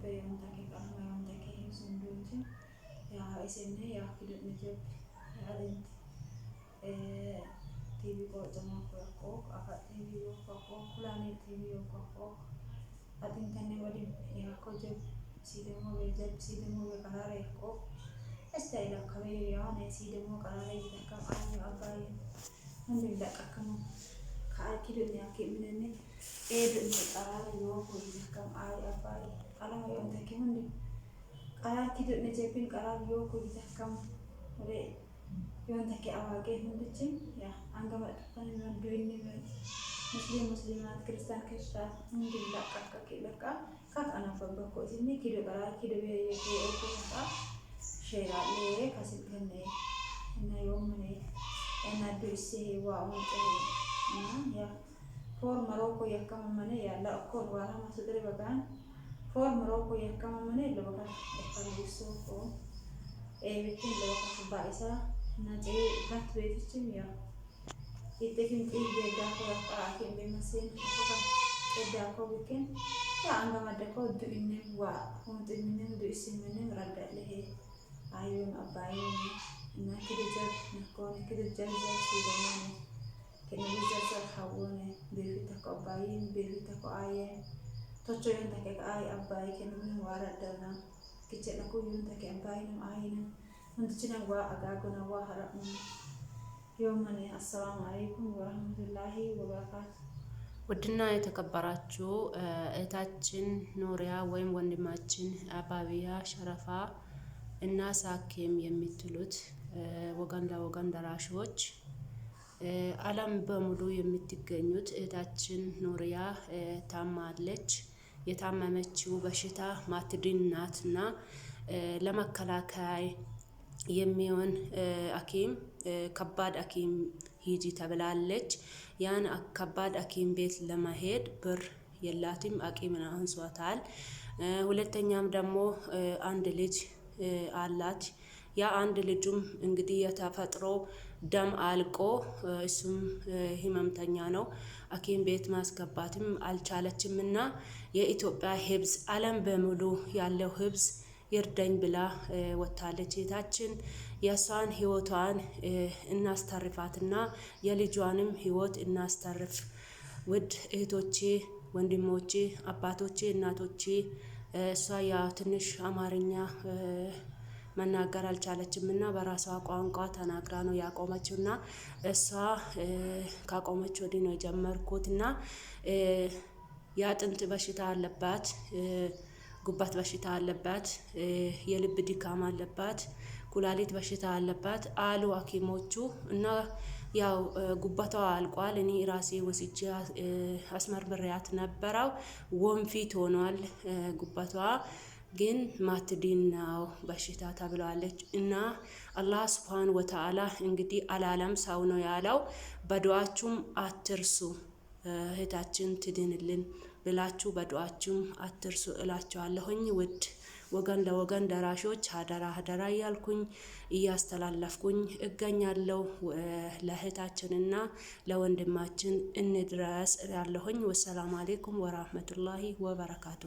Beyondake qalmayondake sunduuti yaa isenne yaa kidudne jeb yaadint TV qoocama ko afa TV ko kulane TV ko atinkanne wadim yaa ko jeb sidemo be jeb sidemo be qarare ko esta kabe yaane sidemo qarare yitakam ayo abaye hundi laqakamo kaakidudne akiminenne eedudne qarare yoo ko yitakam ay abaye qalama yontake hundi qarar kidudne jebin qarar yoo ko yitakam ore yontake awaaqe hundichim ya angama duinni muslim muslimat ክርስቲያን ክርስቲያን hundi laqakka laqa kak anafabbakko isinni kido qarar kido beye ko sheeraalee kasilkenne እና yoomane እና duisse waa unte እና ya for maroko yakkamamane ya la ko wara masudre bagan for maroko yakkamamane lobakan ekkaluso ko ebitin lobakan baisa na je kat beetichim ya ittekin xiyyee daako yakka bemasen koka daako bikin ya angamadako du'innem waa hunxinnem du'isiminem raddalehe ayum abayim እና kido nakone kido jar sidamane kene jar hawone befita ko abayim befita ko aye tocho yontake ay abay kene waradana kichena ku yontake abayim ayina hundichina wa agagona wa harapna yomane assalamu alaikum warahmatullahi wabarakatuh። ውድና የተከበራችሁ እህታችን ኑሪያ ወይም ወንድማችን አባቢያ ሸረፋ እና ሳኬም የምትሉት ወገን ለወገን ደራሾች ዓለም በሙሉ የምትገኙት እህታችን ኑሪያ ታማለች። የታመመችው በሽታ ማትድን ናትና ለመከላከያ የሚሆን ሐኪም ከባድ ሐኪም ሂጂ ተብላለች። ያን ከባድ ሐኪም ቤት ለመሄድ ብር የላትም፣ አቂም አንሷታል። ሁለተኛም ደግሞ አንድ ልጅ አላት። ያ አንድ ልጁም እንግዲህ የተፈጥሮ ደም አልቆ እሱም ህመምተኛ ነው። ሐኪም ቤት ማስገባትም አልቻለችም እና የኢትዮጵያ ህብዝ ዓለም በሙሉ ያለው ህብዝ ይርዳኝ ብላ ወጥታለች። እህታችን የእሷን ህይወቷን እናስተርፋትና የልጇንም ህይወት እናስተርፍ። ውድ እህቶቼ፣ ወንድሞቼ፣ አባቶቼ፣ እናቶቼ እሷ ያ ትንሽ አማርኛ መናገር አልቻለችም እና በራሷ ቋንቋ ተናግራ ነው ያቆመችው። እና እሷ ካቆመች ወዲህ ነው የጀመርኩት እና የአጥንት በሽታ አለባት፣ ጉበት በሽታ አለባት፣ የልብ ድካም አለባት፣ ኩላሊት በሽታ አለባት አሉ ሐኪሞቹ እና ያው ጉበቷ አልቋል። እኔ ራሴ ወስጄ አስመርምሬያት ነበረው። ወንፊት ሆኗል ጉበቷ ግን ማትድን ነው በሽታ ተብለዋለች። እና አላህ ስብሃን ወተዓላ እንግዲህ አላለም ሰው ነው ያለው። በዱዓችሁም አትርሱ እህታችን ትድንልን ብላችሁ በዱዓችሁም አትርሱ እላችኋለሁኝ። ውድ ወገን ለወገን ደራሾች ሀደራ ሀደራ እያልኩኝ እያስተላለፍኩኝ እገኛለሁ። ለእህታችንና ለወንድማችን እንድረስ እላለሁኝ። ወሰላሙ አሌይኩም ወራህመቱላሂ ወበረካቱ።